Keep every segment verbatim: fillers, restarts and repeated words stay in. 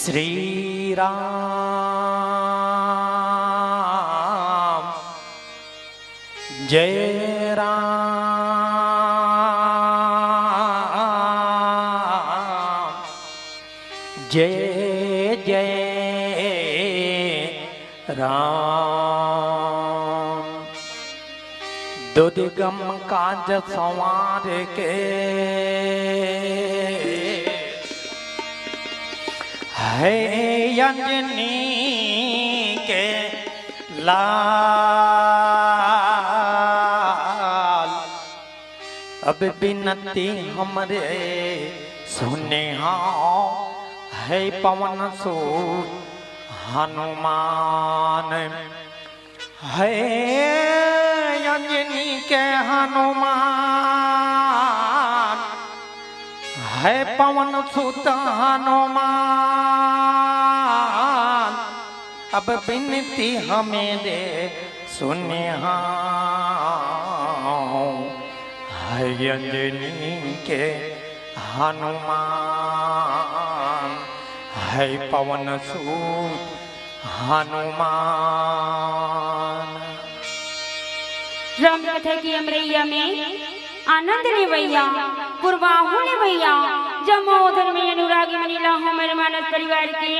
श्री राम, जय राम, जय जय राम। दुर्गम काज संवार के, हे अंजनी के लाल। अब बिनती हमरे सुने हव, हे पवन सुत हनुमान। हे अंजनी के हनुमान, हे पवन सुत हनुमान, अब बिनती हमरे सुने हव, हे अंजनी के हनुमान, हे पवन सुत हनुमान। राम कथा के अमरैया में आनंद लेवइया, पुरवाहू लेवइया, जम्मो धर्मी अनुरागी मनी ला हमर मानस परिवार के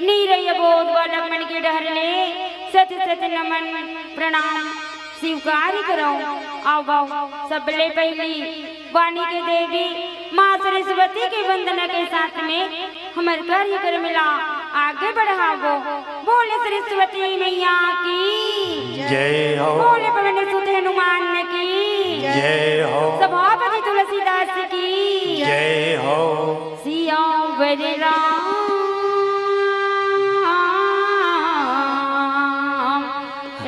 नीरय बोध बालक मन के डहर ले सत सत नमन प्रणाम स्वीकार करव। आवव, सबले पहिली वाणी के देवी माँ सरस्वती के वंदना के साथ में हमर कार्यक्रम ला आगे बढ़ाबो। बोले सरस्वती मैया की जय हो। बोले पवन सुत हनुमान की जय हो। सभापति तुलसीदास की जय हो। सियावर राम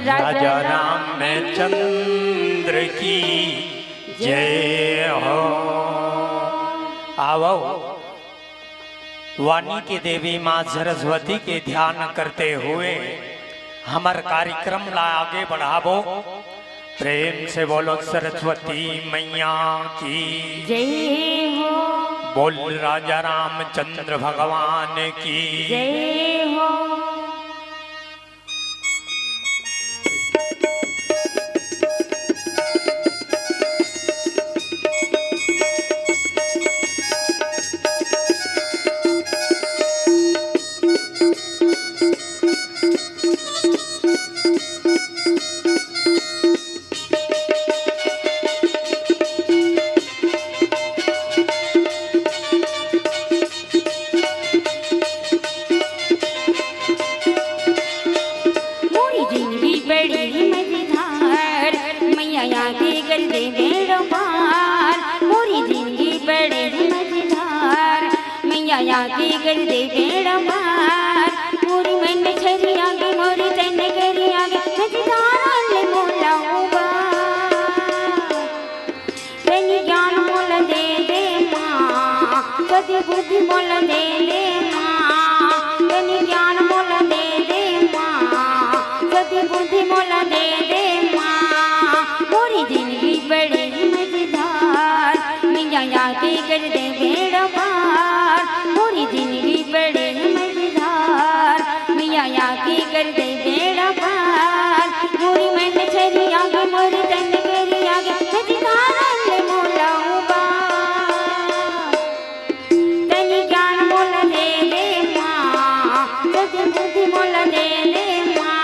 राजा रामचंद्र की जय हो। आवव, वाणी के देवी माँ सरस्वती के ध्यान करते हुए हमर कार्यक्रम ला आगे बढ़ाबो। प्रेम से बोलो सरस्वती मैया की जय हो। बोल राजा रामचंद्र भगवान की जय हो। मोरी जिंदगी बड़ी मजेदार, मैया आके कर दे बेड़ा पार। मोरी जिंदगी बड़ी मजेदार, मैया आके कर दे बेड़ा पार। मोरी मन में छरी आगे, मोरी तन में करी आगे, मजेदार ले मोला उबार। तनी ज्ञान मोला दे दे माँ, सद्बुद्धि मोला दे दे माँ, तनी ज्ञान मोला दे दे माँ, सद्बुद्धि मोला दे दे माँ। मोरी जिंदगी बड़ी मजेदार, मैया आके कर दे बेड़ा पार। मोरी जिंदगी बड़ी मजेदार, मैया आके कर दे बेड़ा पार। मोरी मन छरी आगे, मोरी तन करी आगे, मजेदार ले मोला उबार। तनी ज्ञान मोला दे दे माँ, सद्बुद्धि मोला दे दे माँ।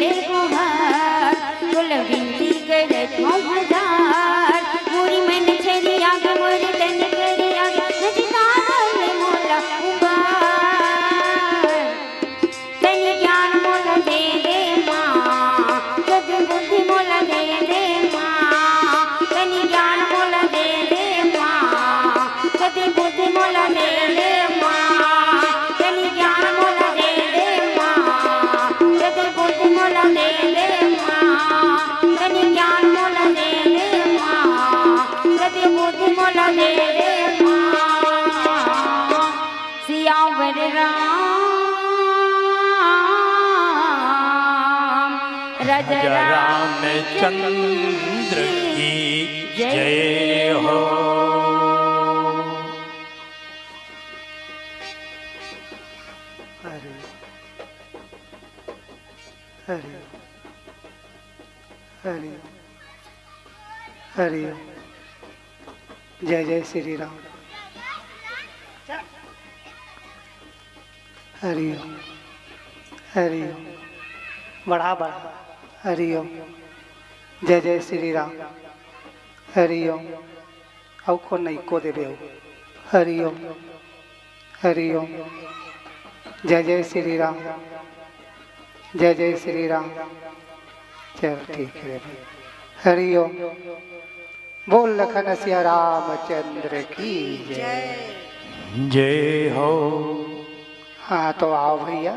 तेरे को हाथ, तोला विनती करत हूँ हजार, मोरी मन छरिया गे, मोरी तन करिया गे, नजदार में मोला उबार। तनी ज्ञान मोला दे दे माँ, सद्बुद्धि मोला दे दे माँ, तनी ज्ञान मोला दे दे माँ, सद्बुद्धि मोला दे दे माँ, तनी ज्ञान मोला दे दे माँ, सद्बुद्धि मोला दे दे माँ, तनी ज्ञान मोला दे दे माँ, सद्बुद्धि मोला दे दे माँ। सियावर राम राजा रामचंद्र की जय हो। हरि हरि हरि हरि। जय जय श्री राम। हरि ओम। हरि ओम। बढ़ा बढ़ा। हरि ओम। जय जय श्री राम। हरि ओम। अउ को नहीं को देबे हो। हरि ओम। हरि ओम। जय जय श्री राम। जय जय श्री राम। चल ठीक है भाई। हरि ओम। बोल लखन सिया रामचंद्र की जय। जय हो। हाँ तो आओ भैया।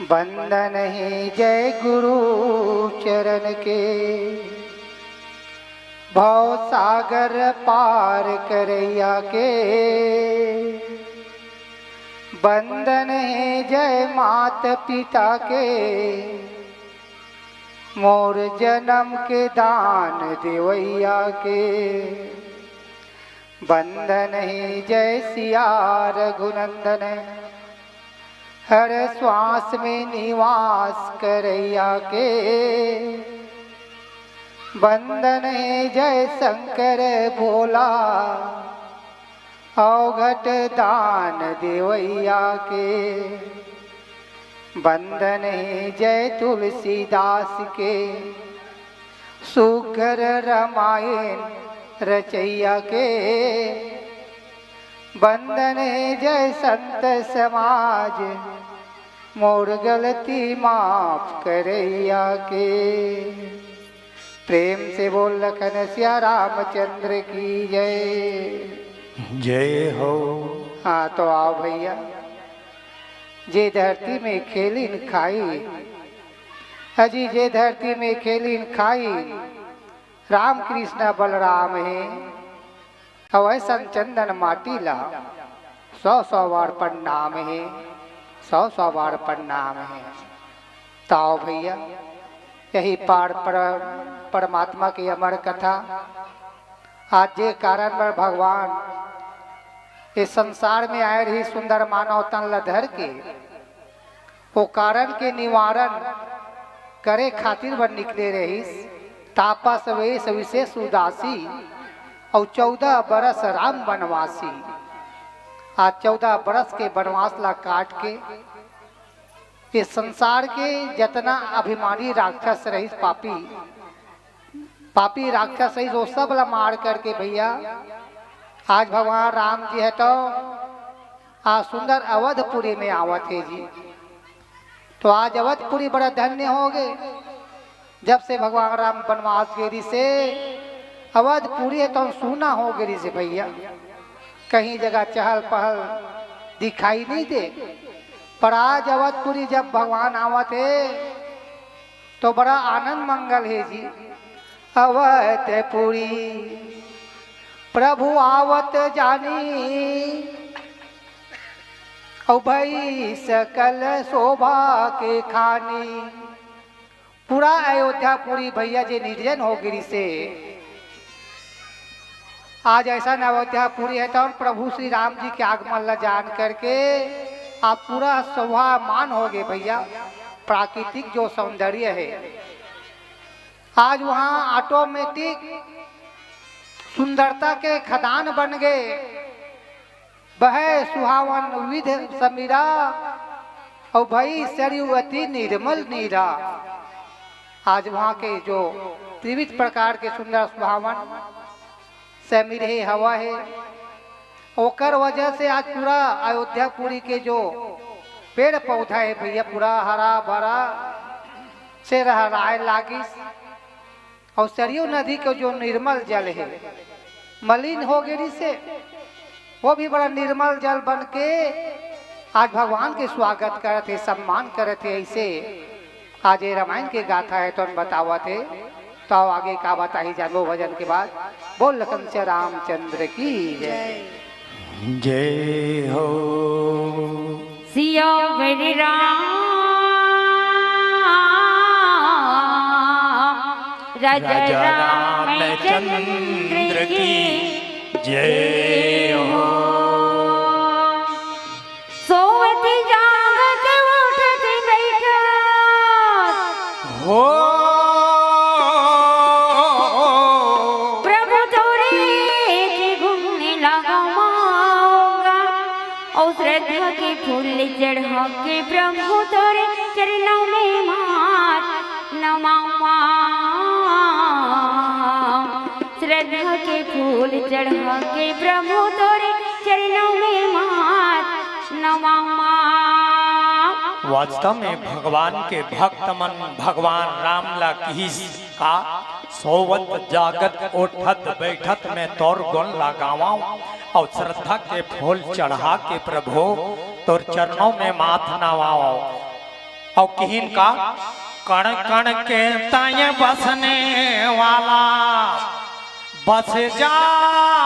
वंदन हे जय गुरु चरण के, भव सागर पार करैया के। वंदन हे जय मात पिता के, मोर जन्म के दान देवैया के। वंदन हे जय सिया रघुनंदन, हर श्वास में निवास करैया के। वंदन हे जय शंकर भोला, अवघट दान देवैया के। वंदन हे जय तुलसीदास के, सुघर रामायण रचैया के। वंदन हे जय संत समाज, मोर गलती माफ करैया के। प्रेम से बोल लखन सिया रामचंद्र की जय। जय हो। हाँ तो आओ भैया, जे धरती में खेलिन खाई, अजी जे धरती में खेलिन खाई, राम कृष्ण बलराम हे। अउ अइसन चंदन माटी ला सौ सौ बार प्रणाम हे, सौ सौ बार प्रणाम हे। ताओ भैया, यही पार पर-, परमात्मा की अमर कथा। आज जे कारण बर भगवान इस संसार में आए रही, सुंदर मानव तन ल धर के, वो कारण के निवारण करे खातिर बर निकले रहिस। तापस वेश विशेष उदासी, अउ चौदह बरस राम वनवासी। आज चौदह बरस के वनवास ला काट के, ये संसार के जतना अभिमानी राक्षस रहिस, पापी, पापी राक्षस रहिस, वो सब ला मार करके भैया, आज भगवान राम जी हे तो आज सुंदर अवधपुरी में आवत हे जी। तो आज अवधपुरी बड़ा धन्य होगे, जब से भगवान राम वनवास गे रिहिसे अवधपुरी हे तो सूना होगे रिहिसे भैया, कहीं जगह चहल पहल दिखाई नहीं दे। पर आज अवधपुरी जब भगवान आवत हे तो बड़ा आनंद मंगल हे जी। अवधपुरी प्रभु आवत जानी, अउ भई सकल शोभा के खानी। पूरा अयोध्यापुरी भैया जे निर्जन होगे रिहिसे, आज अइसन अयोध्यापुरी हे तो प्रभु श्री राम जी के आगमन ला जान करके आप पूरा शोभामान होगे भैया। प्राकृतिक जो सौंदर्य हे, आज वहाँ automatic सुंदरता के खदान बन गे। बहे सुहावन विध समीरा, अउ भाई, सरयू अति निर्मल नीरा। आज वहाँ के जो त्रिविध प्रकार के सुंदर सुहावन समीर हे, हवा हे, ओकर वजह से आज पूरा अयोध्यापुरी के जो पेड़ पौधा हे भैया, पूरा हरा भरा से लहराए लागिस। अउ सरयू नदी के जो निर्मल जल हे, मलिन हो गे रिहिसे, वो भी बड़ा निर्मल जल बन के आज भगवान के स्वागत करत हे, सम्मान करत हे। अइसे आज ये रामायण के गाथा हे, तो बतावत हे। तो आगे का बताही, जानबो भजन के बाद। बोल लखन सिया रामचंद्र की जय। जय हो। सियावर राम राजा राजा रामचंद्र रामचंद्र की की जय हो। सोवत जागत उठत बैठत हो। प्रभु तोरे के गुण लगावांगा। अउ श्रद्धा के फूल चढ़ा के प्रभु तोरे चरणों में माथ नवावा। श्रद्धा के फूल चढ़ा के प्रभु तोरे चरणों में माथ नवावा। वास्तव में भगवान के भक्त मन भगवान राम ला किहिस का, सोवत जागत उठत बैठत में तोर गुण ला गावंव, अउ श्रद्धा के फूल चढ़ा के प्रभु तोर चरणों में माथ नवावंव। अउ किहिन का, कण कण के तय बसने वाला, बस जा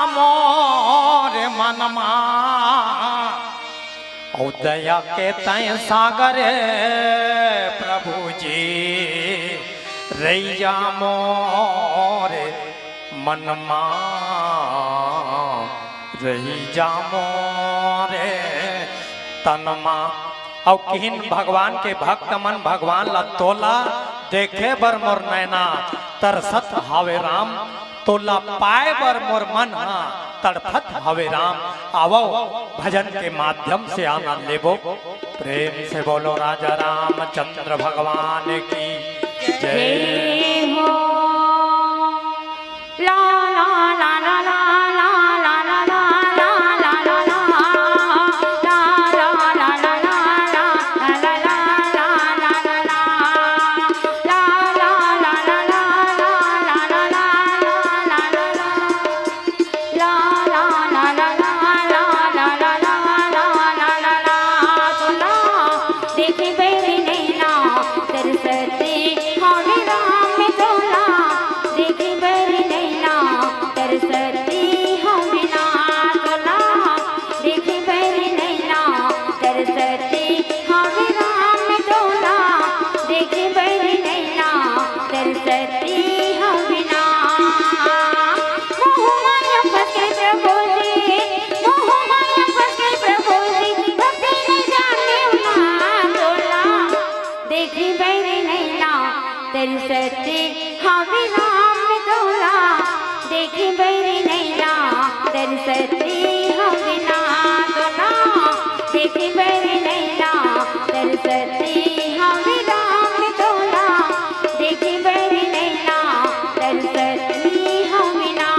मोर मन मा। अउ दया के तय सागर प्रभु जी, रहि जा मोर मन मा, रहि जा मोर तन मा। अउ किहिन भगवान के भक्त मन, भगवान ला तोला देखे बर मोर नैना तरसत हावे राम, तोला पाए बर मोर मन हा तड़फत हावे राम। आवो भजन के माध्यम से आनंद लेबो। प्रेम से बोलो राजा रामचंद्र भगवान की जय। जय हो। ला ला ला ला ला। देखे बर नैना तरसते हवे राम तोला, देखे बर नैना तरसते हवे ना तोला, देखे बर नैना तरसते हवे राम तोला, देखे बर नैना तरसते हवे ना। मोह माया फंस के प्रभु जी, मोह माया फंस के प्रभु जी, भक्ति नहीं जाने ना तोला। देखे बर नैना तरसते हवे राम तोला, देखे बर नैना तरसते हवे ना तोला, देखे बर नैना तरसते हवे राम तोला, देखे बर नैना तरसते हवे ना।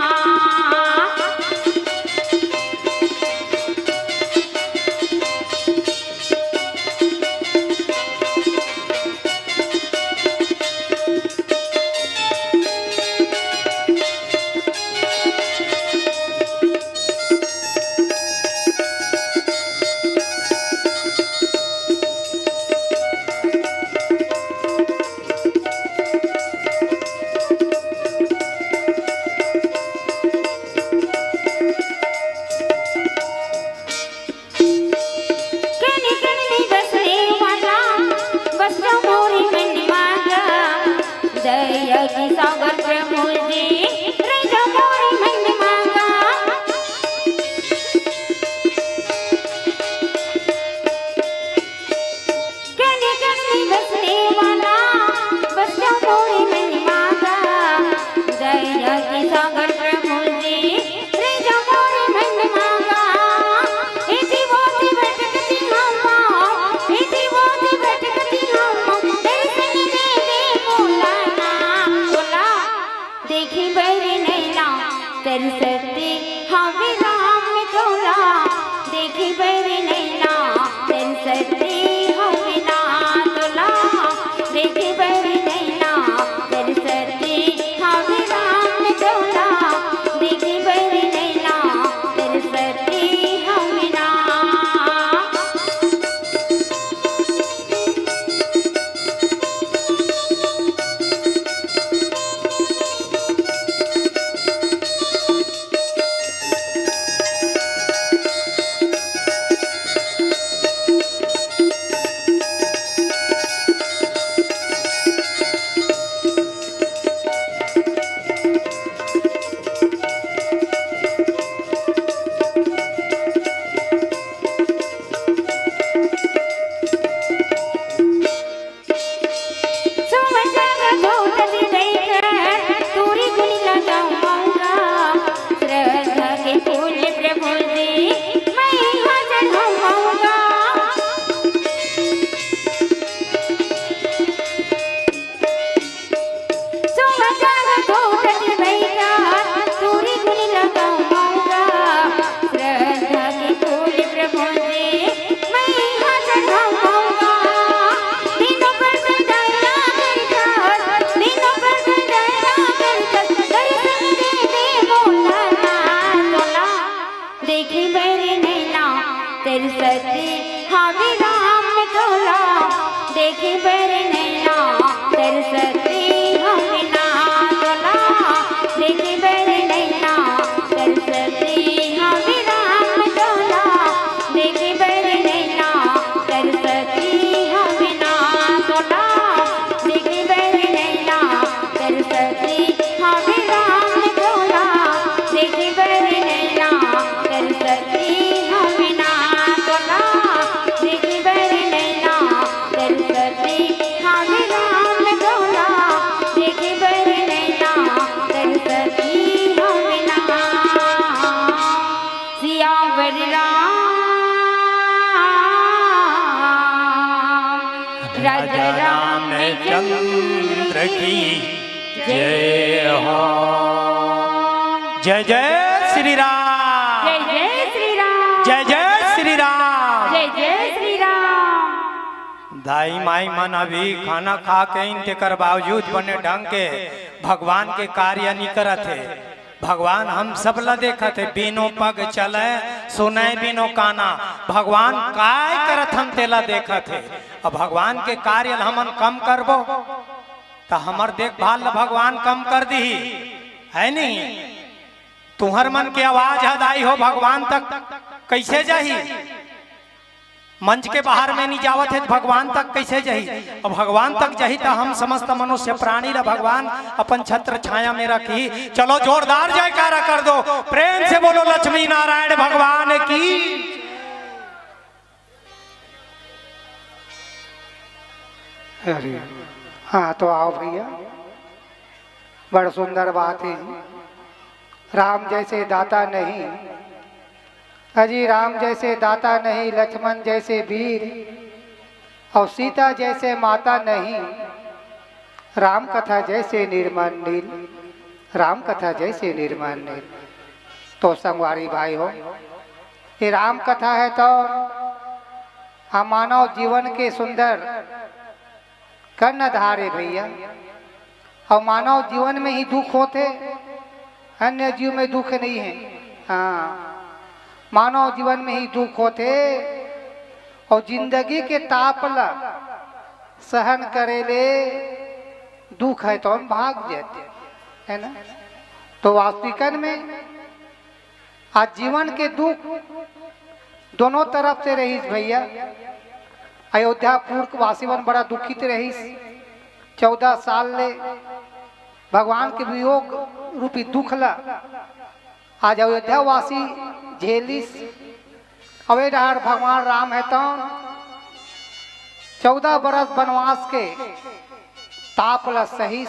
हावे राम तोला देखे बर नैना तरसथे, हावे ना तोला देखे बर नैना तरसथे, हावे राम तोला देखे बर नैना तरसथे, हावे ना तोला देखे बर नैना तरसथे, हावे राम तोला देखे बर नैना तरसथे, हावे ना तोला देखे बर नैना तरसथे, हावे राम तोला देखे बर नैना तरसथे, हावे ना। सियावर राम राजा रामचंद्र की जय हो। जय जय श्री राम। जय जय श्री राम। जय जय श्री राम। जय जय श्री राम। दाई माई मन अभी खाना खा के इन, तेकर बावजूद बने ढंग के भगवान के कार्य नी करत हे। भगवान हम सब ला देखत हे, बिनो पग चले, सुने बिनो काना। भगवान काय करत हन तेला देखत हे। अब भगवान के कार्य ल हमन कम करबो, त हमर देखभाल ल भगवान कम कर दिही, है नहीं? तुहर मन के आवाज ह दाई हो भगवान तक कैसे जाही? मंच के बाहर में नहीं जावत हे, त भगवान तक कैसे जाही? अब भगवान तक जाही, त हम समस्त मनुष्य प्राणी ला भगवान अपन छत्र छाया में रखही। चलो, जोरदार जयकारा कर दो, प्रेम से बोलो, लक्ष्मी नारायण भगवान की। अरे, हाँ, तो आओ भैया, बड़ सुंदर बात है। राम जैसे दाता नहीं, अजी, राम जैसे दाता नहीं, लक्ष्मण जैसे वीर और सीता जैसे माता नहीं, राम कथा जैसे निर्मल नीर, राम कथा जैसे निर्मल नीर। तो संगवारी भाई हो, ये राम कथा है तो हम मानव जीवन के सुंदर कर्णधार है भैया। और मानव जीवन में ही दुख होथे, अन्य जीव में दुख नहीं है। हाँ, मानव जीवन में ही दुख होथे और जिंदगी के ताप ला सहन करे ले दुख है तो हम भाग जाते, है ना? तो वास्तविकन में आज जीवन के दुख दोनों तरफ से रहिस भैया। अयोध्यापुर के वासी मन बड़ा दुखित रहिस। चौदह साल ले भगवान के वियोग रूपी दुख ला आज अयोध्या वासी झेलिस। अवे डहर भगवान राम है तो चौदह बरस वनवास के ताप ला सहिस।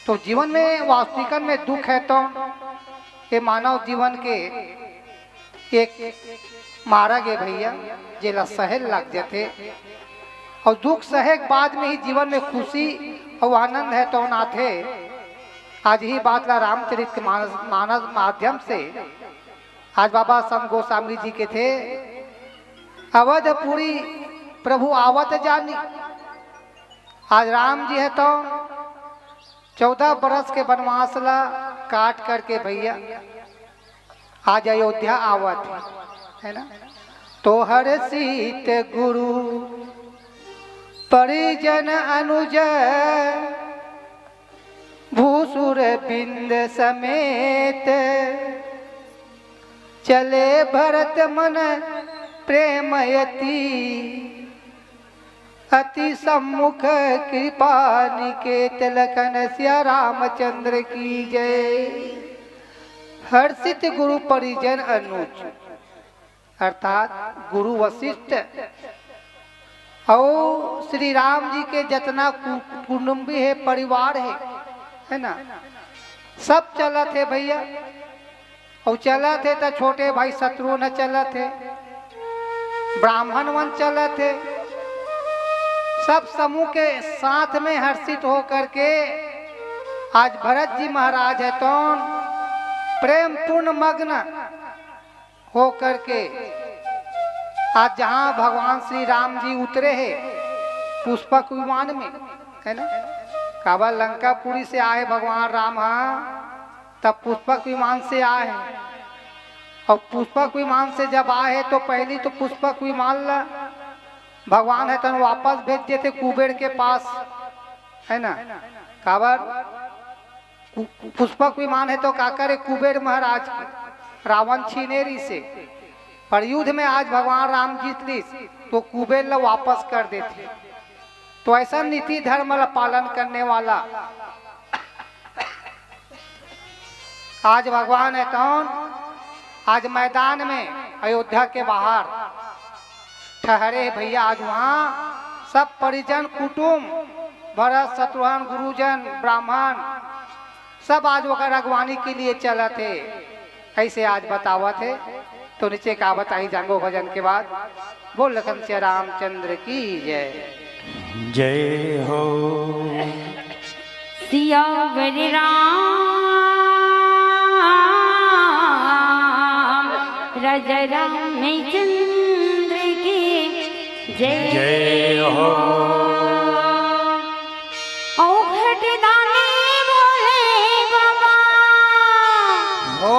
तो जीवन में वास्तविकन में दुख है तो ये मानव जीवन के एक मार्ग है भैया, जेला सहे लग जथे। और दुख सहे के बाद में ही जीवन में खुशी और आनंद है तो आथे। आज ही बात ला रामचरित के मानस, मानस माध्यम से आज बाबा संत गोस्वामी जी के थे, अवधपुरी प्रभु आवत जानी। आज राम जी है तो चौदह बरस के वनवास ला काट करके भैया आज अयोध्या आवत है, है ना? तो हर्षित गुरु परिजन अनुज भूसुर बिंद समेत चले भरत मन प्रेम अति, अति सम्मुख कृपा निकेत। लखन सिया रामचंद्र की जय। हर्षित गुरु परिजन अनुज, अर्थात गुरु वशिष्ठ अउ श्री राम जी के जतना कु-, कुटुंबी हे, परिवार हे, है ना, सब चलत हे भैया। अउ चलत हे त छोटे भाई शत्रुघ्न चलत हे, ब्राह्मण मन चलत हे, सब समूह के साथ में हर्षित होकर के आज भरत जी महाराज है तौन प्रेम पूर्ण मग्न हो करके आज जहाँ भगवान श्री राम जी उतरे हे पुष्पक विमान में, है ना, काबर लंकापुरी से आए भगवान राम, हाँ, तब पुष्पक विमान से आए हैं। अउ पुष्पक विमान से जब आए हे, तो पहली तो पुष्पक विमान ला भगवान हे तेन वापस भेज देथे कुबेर के पास, है ना? काबर? कु-, पुष्पक विमान हे तो का करे कुबेर महाराज के? रावण छीने रिसे, पर युद्ध में आज भगवान राम जीत लिस, तो कुबेर ला वापस कर देथे। तो ऐसा नीति धर्म ला पालन करने वाला आज भगवान हे कौन? आज मैदान में अयोध्या के बाहर ठहरे हे भैया। आज वहाँ सब परिजन, कुटुंब, भरत, शत्रुघ्न, गुरुजन, ब्राह्मण, सब आज ओकर अगवानी के लिए चलत हे। ऐसे आज बतावत हे, तो नीचे का बताही जांगो भजन के बाद। बोल लखन सिया रामचंद्र की जय। जय हो। सियावर राम राजा रामचंद्र की जय। जय हो। औघट दानी भोले बाबा। हो।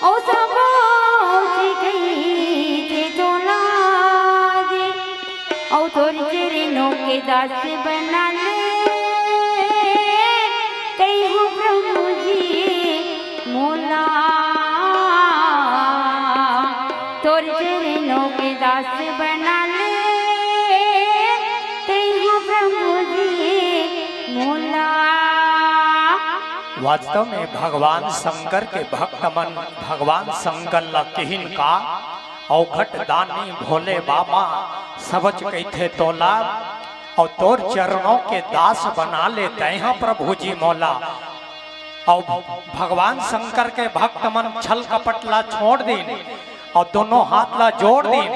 ओ सबो जी कही थे तोला दे। औ तोर चरणों के दास बना ले। तैं हो प्रभु जी मोला। तोर चरणों के दास बना ले। तैं हो प्रभु जी मोला। वास्तव में भगवान शंकर के भक्त मन भगवान शंकर ला किहिन का, औघट दानी भोले बाबा, सबच कहिथे तोला, अउ तोर चरणों के दास बना ले तैं ह प्रभु जी मोला। अउ भगवान शंकर के भक्त मन छल कपट ला छोड़ दीन, अउ दोनों हाथ ला जोड़ दीन,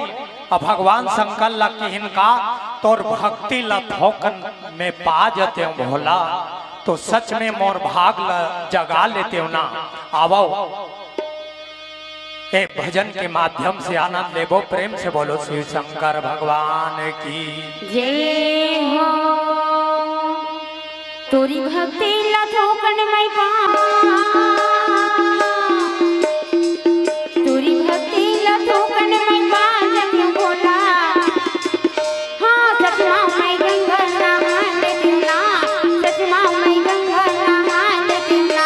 अउ भगवान शंकर ला किहिन का, तोर भक्ति ला थोकन में पा जतेंव भोला, तो सच में मोर भाग ला जगा लेतेंव ना। आवव, ए भजन के माध्यम से आनंद लेबो। प्रेम से बोलो शिव शंकर भगवान की। जय हो। तोरी भक्ति ला थोकन मैं पा, तोरी भक्ति ला थोकन मैं पा जतियों भोला। हाँ, सच माँ मैं गंगा नहा लेती हूँ ना, सच माँ मैं गंगा नहा लेती हूँ ना।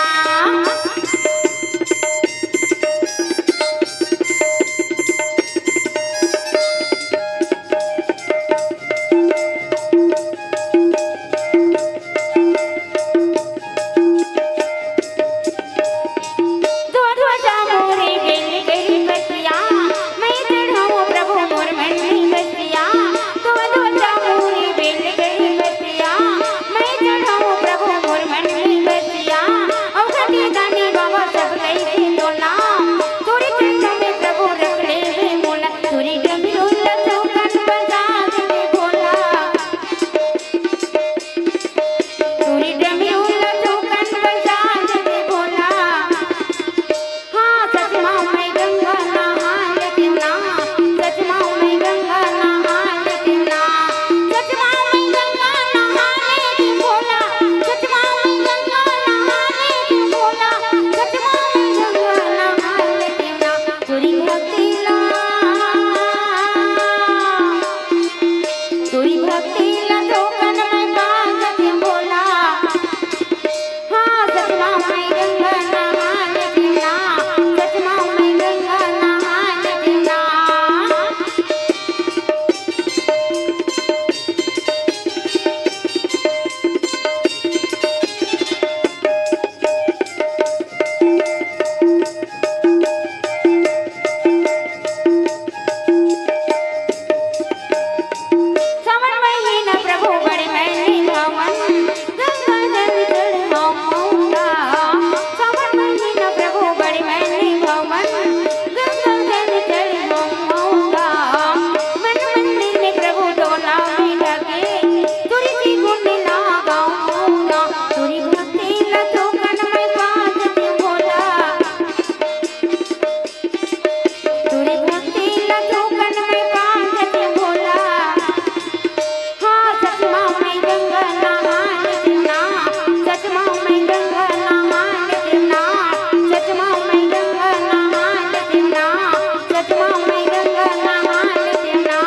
सच मां मैं गंगा नहा लेतेंव ना,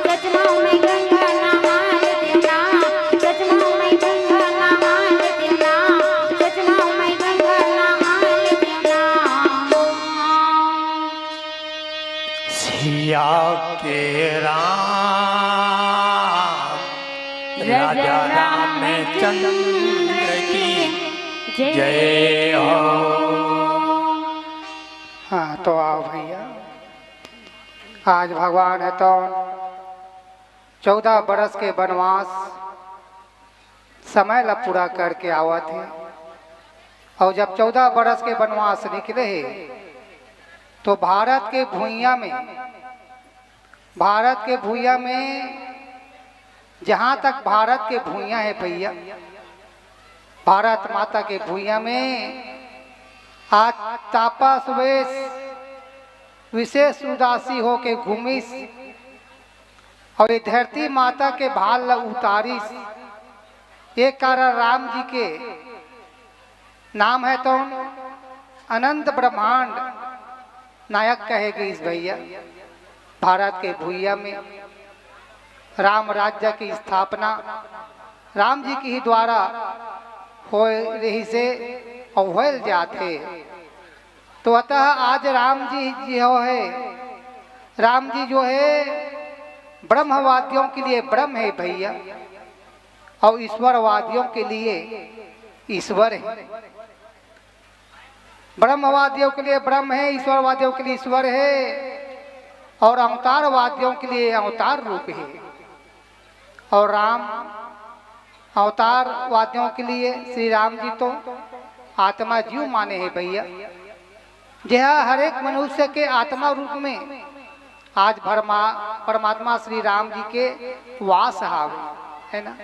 सच मां मैं गंगा नहा लेतेंव ना, सच मां मैं गंगा नहा लेतेंव ना, सच मां मैं गंगा नहा लेतेंव ना। सिया के राम राजा रामचंद्र की जय हो। हाँ, तो आओ भैया, आज भगवान हे तो चौदह बरस के बनवास समय ला पूरा करके आवत हे, अउ जब चौदह बरस के बनवास निकले हे, तो भारत के भुइयां में, भारत के भुइयां में, जहां तक भारत के भुइयां हे भैया, भारत माता के भुइयां में आज तापस वेश विशेष उदासी होके घूमिस अउ ये धरती माता के भार ल उतारिस। ये कारण राम जी के नाम हे तो अनंत ब्रह्मांड नायक कहे गइस भैया। भारत के भुइयां में राम राज्य की स्थापना राम जी के ही द्वारा होय रहिसे अउ होयल जात हे। तो अतः आज राम जी जो हे, राम जी जो हे ब्रह्मवादियों के लिए ब्रह्म हे भैया, अउ ईश्वरवादियों के लिए ईश्वर हे। ब्रह्मवादियों के लिए ब्रह्म हे, ईश्वरवादियों के लिए ईश्वर हे, अउ अवतारवादियों के लिए अवतार रूप हे। अउ राम अवतारवादियों के लिए श्री राम जी तो आत्मा जीव माने हे भैया, जेहा हर एक मनुष्य के आत्मा रूप में आज भरमा-, परमात्मा श्री राम जी के वास हावे, हे ना?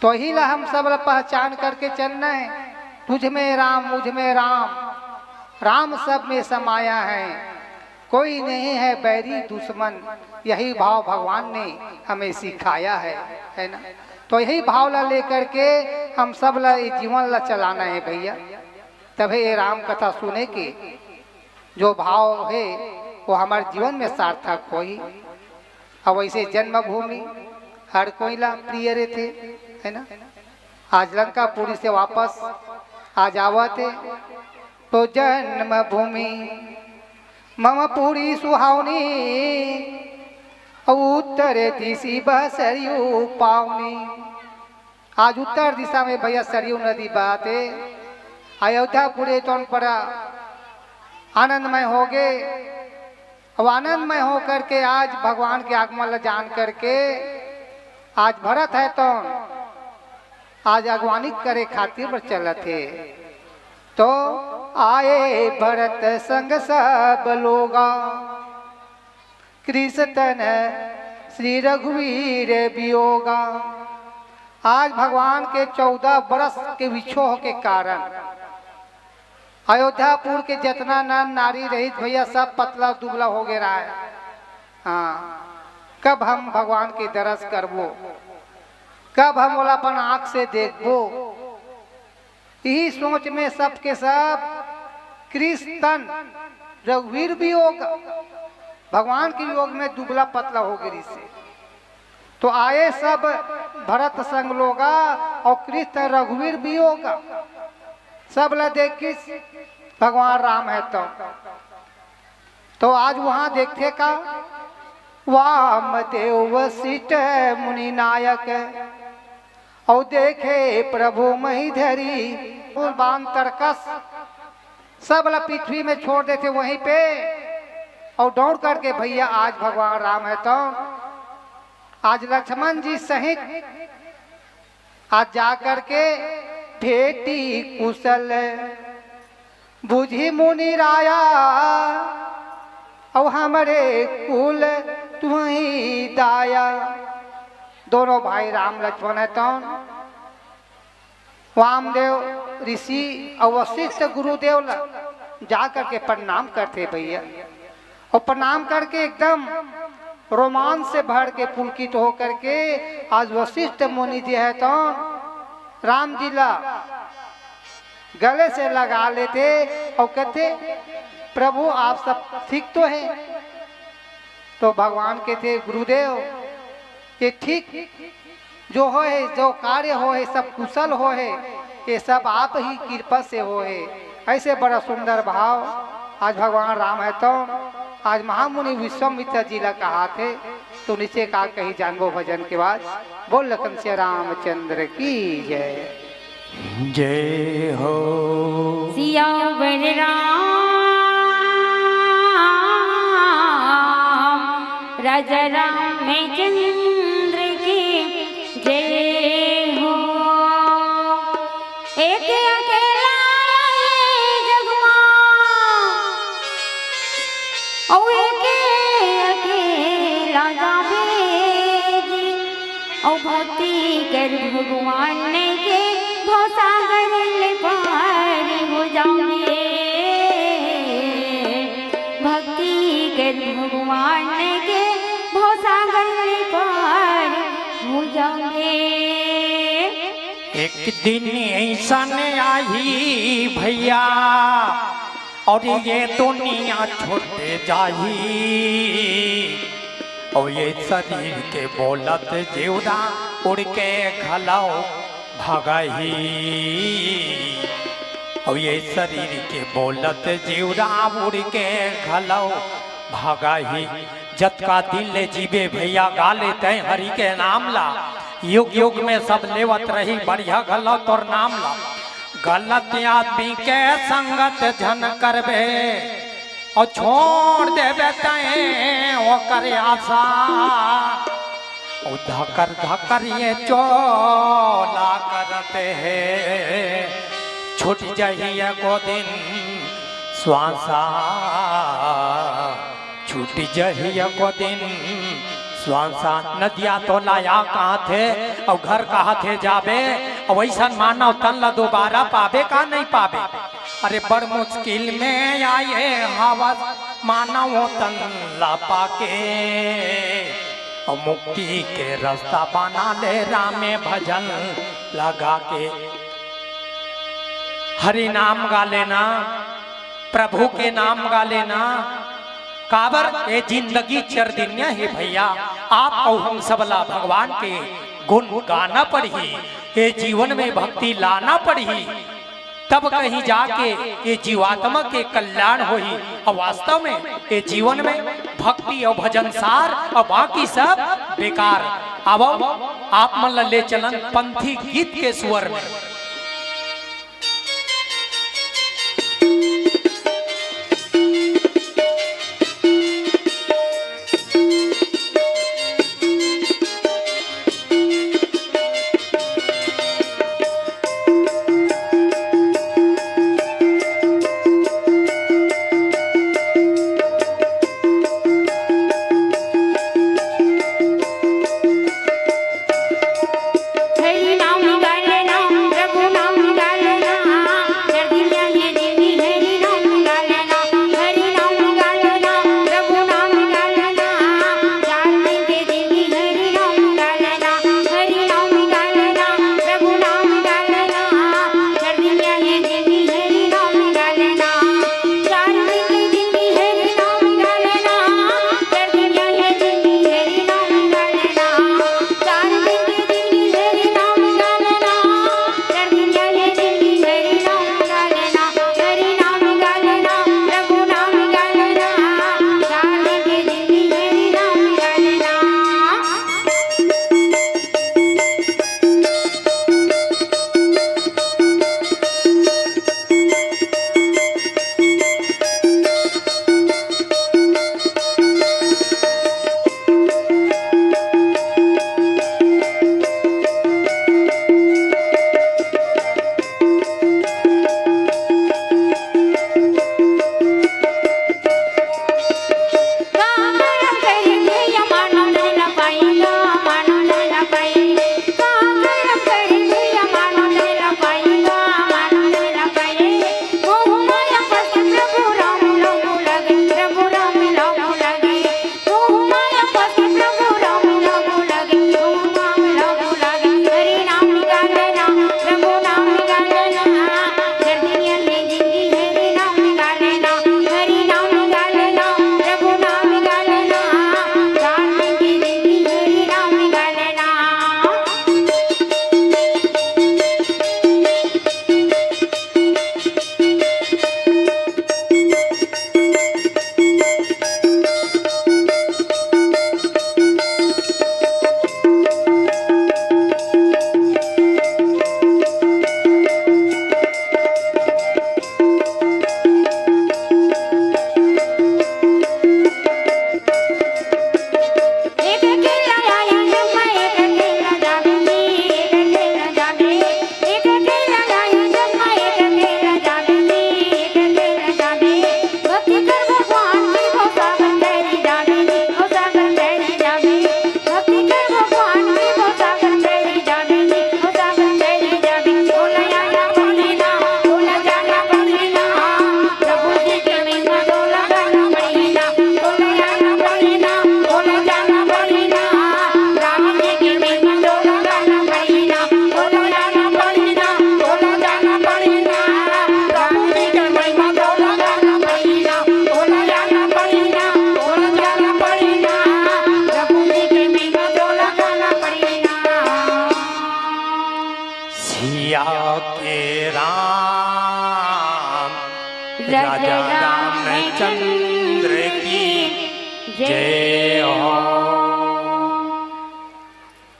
तो इही ला हम सब ला पहचान करके चलना हे। तुझ में राम, मुझ में राम, राम सब में समाया है, कोई नहीं है बैरी दुश्मन, यही भाव भगवान ने हमें सिखाया है, हे ना? तो यही भाव ला लेकर के हम सब ला ये जीवन ला चलाना हे भैया, तभे ये राम कथा सुने के जो भाव हे, वो हमर जीवन में सार्थक होही। अउ वइसे जन्मभूमि हर कोई ला प्रिय रहिथे, हे ना? आज लंकापुरी से वापस आ जावत हे, तो जन्मभूमि मम पुरी सुहावनी, अउ उत्तर दिशि बह सरयू पावनी। आज उत्तर दिशा में भैया सरयू नदी बहत हे। अयोध्यापुरी तोन पर आनंदमय होगे। अब आनंदमय होकर के आज भगवान के आगमन ला जान करके आज भरत हे तोन आज अगवानी करे खातिर बर चलत हे। तो आए भरत संग सब लोगा, कृष तन श्री रघुवीर वियोगा। आज भगवान के चौदह बरस के विछोह के कारण अयोध्यापुर के जतना नर नारी रहिस भैया, सब पतला दुबला हो गे रहय। हाँ, कब हम भगवान के दरस करबो, कब हम ओला अपन आँख से देखबो, इही सोच में सब के सब कृष तन रघुवीर वियोग, भगवान के वियोग में दुबला पतला हो गे रिहिसे। तो आए सब भरत संग लोगा अउ कृष तन रघुवीर वियोग, सब ला देखिस भगवान राम हे तो। तो आज वहाँ देखथे का, वामदेव वशिष्ठ मुनि नायक, अउ देखे प्रभु मही धरी। बाण तरकस सब ला पृथ्वी में छोड़ देथे वहीं पे, अउ दौड़ करके भैया आज भगवान राम हे तो आज लक्ष्मण जी सहित आज जा करके भेटी कुशल, बुझी मुनि राया, अउ हमरे कुल तुही दाया। दोनों भाई राम लक्ष्मण हे तौन वामदेव ऋषि अउ वशिष्ठ गुरुदेव ला जा करके प्रणाम करथे भैया। अउ प्रणाम करके एकदम रोमांच से भर के पुलकित होकर के आज वशिष्ठ मुनि जी हे तौन राम जी ला गले से लगा लेथे अउ कथे, "प्रभु, आप सब ठीक तो हे?" तो भगवान कहिथे, गुरुदेव, ये ठीक जो होय हे, जो कार्य होय हे, सब कुशल होय हे, ये सब आप ही कृपा से होय हे। ऐसे बड़ा सुंदर भाव आज भगवान राम हे, तो आज महामुनि विश्वामित्र जी ला कहाथे, तो नीचे का कही जानबो भजन के बाद। बोल लखन सिया रामचंद्र की जय। जय हो। सियावर राम राजा रामचंद्र की जय हो। एक अकेला ये जग मा, अउ एक अकेला जाबे जी, अउ भक्ति कर भगवान के भवसागर ले पार हो जाबे। भक्ति कर भगवान के भवसागर ले पार हो जाबे। एक दिन अइसन आही भइया, अउ ये दुनिया छूट जाही, अउ ये शरीर के बोलत जीवरा उड़ के घलव भगही, अउ ये शरीर के बोलत जीवरा उड़ के घलव भगही। जतका दिन ले जीबे भइया, गा ले तैं हरि के नाम ला, युग युग में सब लेवत रही बढ़िया घलव तोर नाम ला। गलत आदमी के संगत झन करबे, अउ छोड़ देबे तैं ओकर आशा। अउ धकर धकर ये चोला करत हे, छूट जाही एको दिन श्वासा, छूट जाही एको दिन श्वासा। नदिया तोला या कहाथे, अउ घर कहाथे जाबे, अउ अइसन मानव तन ला दोबारा पाबे का नहीं पाबे? अरे बड़ मुश्किल में आए हवस मानव तन ला पाके, अउ मुक्ति के रास्ता बना ले रामे भजन लगा के। हरि नाम गा लेना, प्रभु के नाम गा लेना। काबर ये जिंदगी चरदिनिया हे भइया, आप अउ हम सबला भगवान के गुण गाना पड़ही, ये जीवन में भक्ति लाना पड़ही, तब कहीं जाके ये जीवात्मा के कल्याण होही। अउ वास्तव में ये जीवन में भक्ति अउ भजन सार अउ बाकी सब बेकार। आवव, आप मन ला ले चलन पंथी गीत के स्वर में।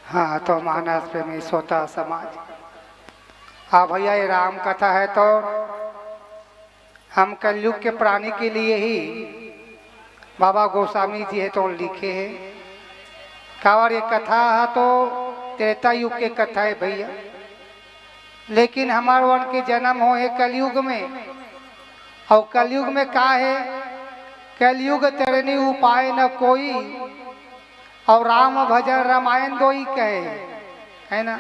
हाँ, तो मानस प्रेमी श्रोता समाज, हाँ भैया, ये राम कथा है तो हम कलयुग के प्राणी के लिए ही बाबा गोस्वामी जी है तो लिखे है। काबर ये कथा है तो त्रेता युग के कथा है भैया, लेकिन हमार वन के जन्म हो है कलयुग में। और कलयुग में का है? कलयुग तरनी उपाय न कोई, और राम भजन रामायण दोई कहे, है ना?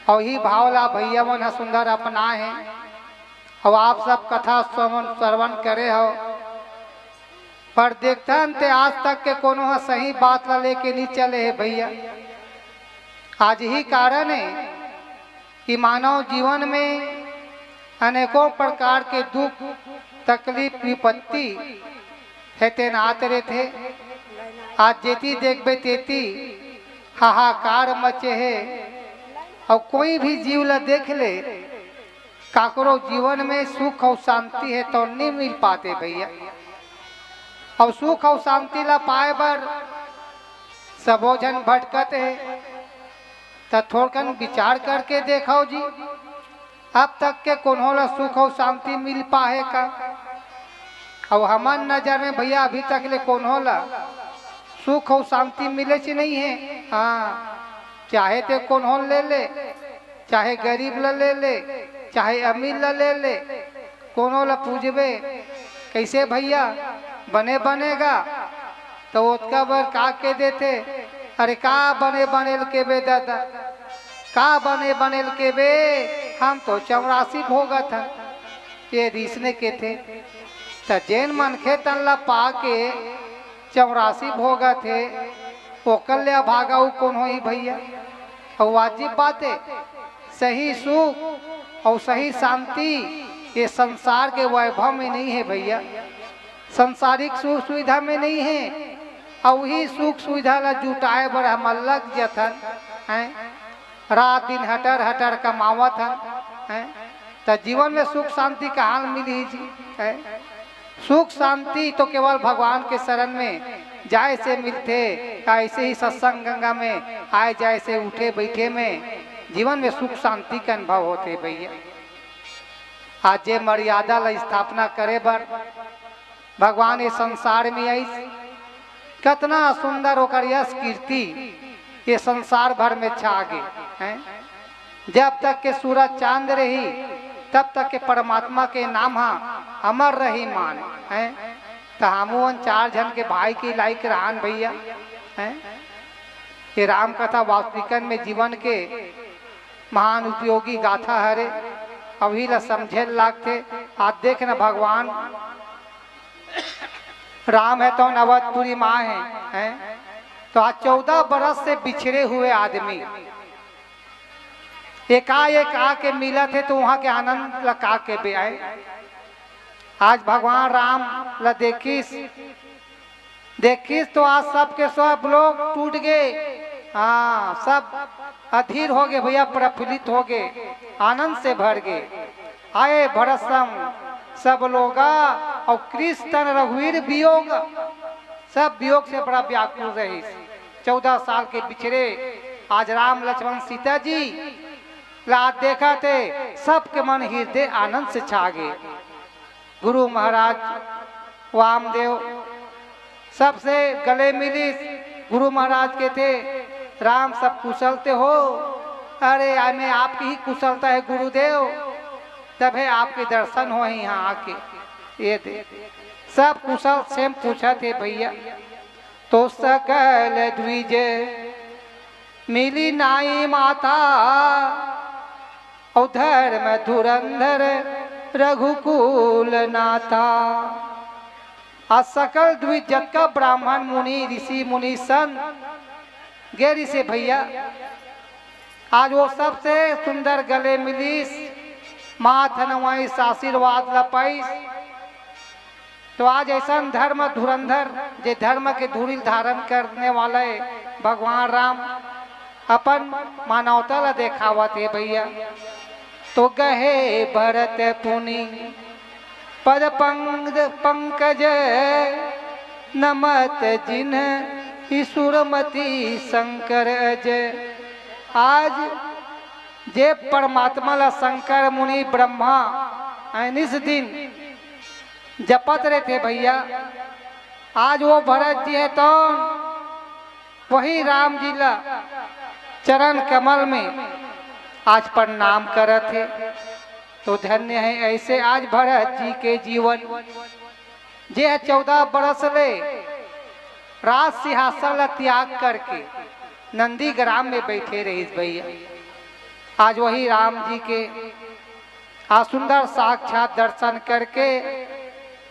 और ही भाव ला भैया मन ह सुंदर अपना है। और आप सब कथा श्रवण श्रवण करे हो, पर देखथन ते आज तक के कोनो ह सही बात ला लेके नहीं चले है भैया। आज ही कारण है कि मानव जीवन में अनेकों प्रकार के दुख, तकलीफ, विपत्ति हे तेन आत रहिथे। आज जेती देखबे तेती हाहाकार मचे हे, और कोई भी जीव ला देख ले, काकरो जीवन में सुख और शांति है तो नहीं मिल पाते भैया। और सुख और शांति ला पाए बर सबो झन भटकत हे, त थोड़कन विचार करके देखो जी, अब तक के कोनो ला सुख और शांति मिल पाए का? और हमर नजर में भैया अभी तक ले कोनो ला सुख और शांति मिले च नहीं है। हाँ, चाहे ते कोनो ले ले, चाहे गरीब ला ले ले, चाहे अमीर ला ले ले, कोनो ला पूछबे, "कैसे भैया, बने बने गा?" तो ओतका बर का के देथे, "अरे का बने बने ल के बे दादा, का बने बने ल के बे, हम तो चौरासी भोगत हन।" ये रीस ने केथे। त जेन मनखे तन ला पा के चौरासी भोगत हे, ओकर ले अभागा अउ कोन होही भैया? अउ वाजिब बात हे, सही सुख अउ सही शांति ये संसार के वैभव में नहीं हे भैया, संसारिक सुख सुविधा में नहीं हे। अउ उही सुख सुविधा ला जुटाए बर हम लग जथन, हैं? रात दिन हटर हटर कमावत हन, हैं? त जीवन में सुख शांति कहाँ मिलही जी, हैं? सुख शांति तो केवल भगवान के शरण में जाए से मिलथे, या ऐसे ही सत्संग गंगा में आए जाए से, उठे बैठे में जीवन में सुख शांति के अनुभव होथे भैया। आज जे मर्यादा ला स्थापना करे बर भगवान ये संसार में आइस, कतना सुंदर ओकर यश कीर्ति ये संसार भर में छा गे, हैं? जब तक के सूरज चांद रही, तब तक के परमात्मा के नाम हा अमर रही मान, हैं? त हमू मन चार झन के भाई के लाइक रहन भैया, हैं? ये राम कथा वास्तविकन में जीवन के महान उपयोगी गाथा हरे। अभी ला समझे लागथे। आज देख न भगवान राम हे तो अवधपुरी माँ हे, हैं? तो आज चौदह बरस से बिछड़े हुए आदमी एकाएक आके मिलत हे तो वहाँ के आनंद ला का के बे आए। आज भगवान राम ला देखिस, देखिस तो आज सबके सब लोग टूट गए, हाँ, सब अधीर हो गए भैया, प्रफुल्लित हो गए, आनंद से भर गए। आए भरत सम सब लोगा, और कृष्ण तन रघुवीर वियोग, सब वियोग से बड़ा व्याकुल रहिस। चौदह साल के बिछड़े आज राम लक्ष्मण सीता जी ला देखत हे, सबके मन हृदय आनंद से छा गे। गुरु महाराज वामदेव सबसे गले मिलिस। गुरु महाराज केथे, "राम, सब कुशल ते हो?" "अरे, आय में आपकी ही कुशलता हे गुरुदेव, तभे आपके दर्शन होही इहाँ आके।" ये दे, सब कुशल क्षेम पूछत हे भैया। तो सकल द्विज मिली नाई माता, अउ धर्म धुरंधर रघुकुल नाथा। आ सकल द्विज जतका ब्राह्मण मुनि ऋषि मुनि संत गे रिसे भैया, आज वो सबसे सुंदर गले मिलिस, माथ नवाइस, आशीर्वाद ला पाइस। तो आज ऐसन धर्म धुरंधर, जे धर्म के धूरिल धारण करने वाला हे भगवान राम, अपन मानवता ला देखावत हे भैया। तो गहे भरत पुनि पद पंग-, पंकज नमत जिन्ह सुरमति शंकर अजय। आज जे परमात्मा ला शंकर मुनि ब्रह्मा अनिस दिन जपत रहते भैया, आज वो भरत जी हे तौन वही राम जी ला चरण कमल में आज प्रणाम करत हे। तो धन्य हे ऐसे आज भरत जी के जीवन, जे ह चौदह बरस ले राज सिंहासन ला त्याग करके नंदीग्राम में बैठे रहिस भैया। आज वही राम जी के आ सुंदर साक्षात दर्शन करके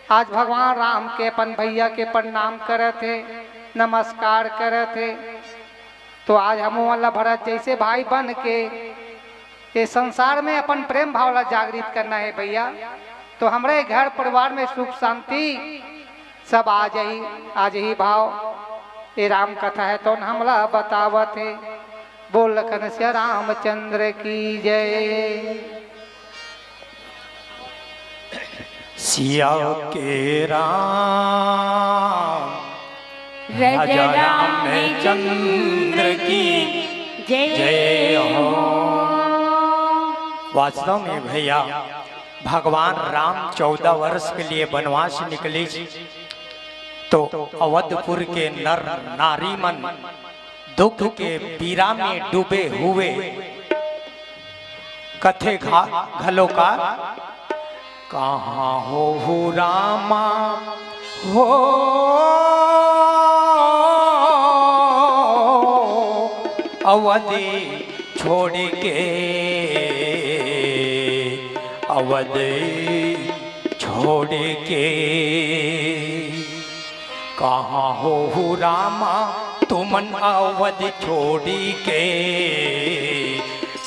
आज भगवान राम के अपन भैया के प्रणाम करत हे, नमस्कार करत हे। तो आज हमू मन ला भरत जैसे भाई बन के ये संसार में अपन प्रेम भाव ला जागृत करना हे भैया। तो हमरे घर परिवार में सुख शांति सब आ जाही, आ जाही भाव। ये राम कथा हे तौन हमला बतावत हे। बोल लखन सिया रामचंद्र की जय। सिया के राम राजा रामचंद्र की जय हो। वास्तव में भैया, भगवान राम चौदह वर्ष के लिए वनवास निकले, तो अवधपुर के नर नारी मन दुख के पीरा में डूबे हुए कथे घा-, घलो का, कहाँ हो हो रामा हो अवध छोड़ के, अवध छोड़ के। कहाँ हो हो रामा तुमन अवध छोड़ी के,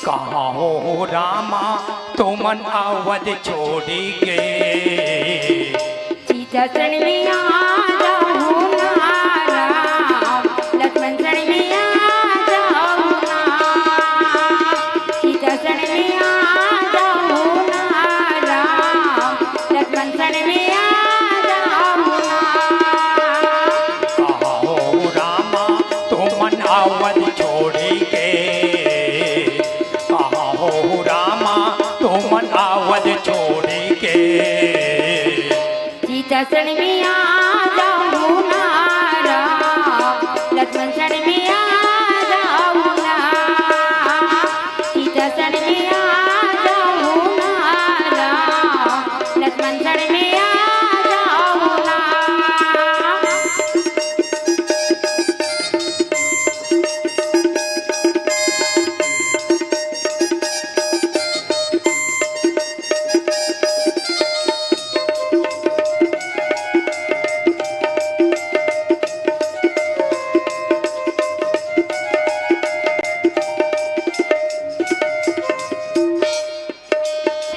कहाँ हो हो रामा तुमन अवध छोड़ी के। सीता शरण में आ जाओ ना राम, लक्ष्मण शरण में आ जाओ ना। सीता शरण में आ जाओ ना राम, लक्ष्मण शरण में आ जाओ ना। कहाँ हो रामा तुमन अवध छोड़ी के, कहाँ हो रामा तुमन अवध छोड़ी के। सीता शरण में आ जाओ ना राम, लक्ष्मण शरण में आ जाओ ना। सीता शरण में आ जाओ ना राम, लक्ष्मण शरण में आ जाओ ना।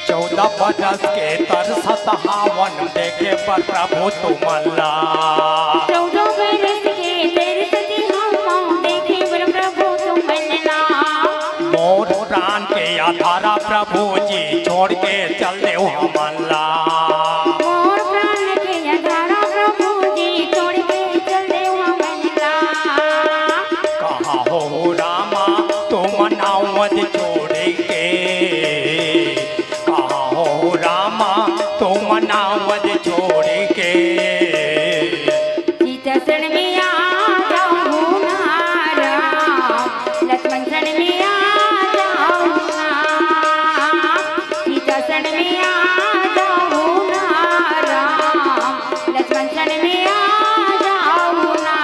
चौदह बरस के तरसत हावन देखे बर प्रभु तुमन ला। चौदह बरस के तरसत हावन देखे बर प्रभु तुमन ला। मोर प्राण के आधारा प्रभु जी छोड़ के चल देव हमन ला। मोर प्राण के आधारा प्रभु जी छोड़ के चल देव हमन ला। कहाँ हो रामा तुमन अवध छोड़ के, कहाँ हो रामा तुमन अवध छोड़ के। सीता शरण में आ जाओ ना राम, लक्ष्मण शरण में आ जाओ ना। सीता शरण में आ जाओ ना राम, लक्ष्मण शरण में आ जाओ ना।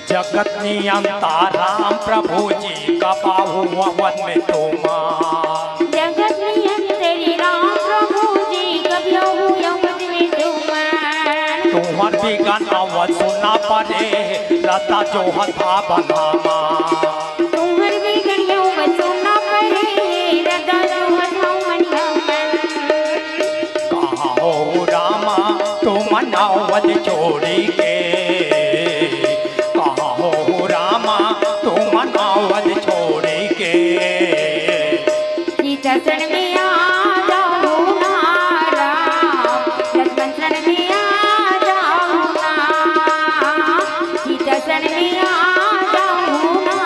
जगत नियंता राम प्रभु जी कब आऊ अवध में तुमन। जगत नियंता राम प्रभु जी कब आऊ अवध में तुमन। तुम्हर बिघन अवध सुनना परे, रता जो हथा बनामा। तुम्हर बिघन अवध सुनना परे, रता मन अवध छोड़ी के, कहाँ हो रामा, तू मन अवध छोड़ी के। सीता शरण में आ जाओ ना राम, लक्ष्मण शरण में आ जाओ ना। सीता शरण में आ जाओ ना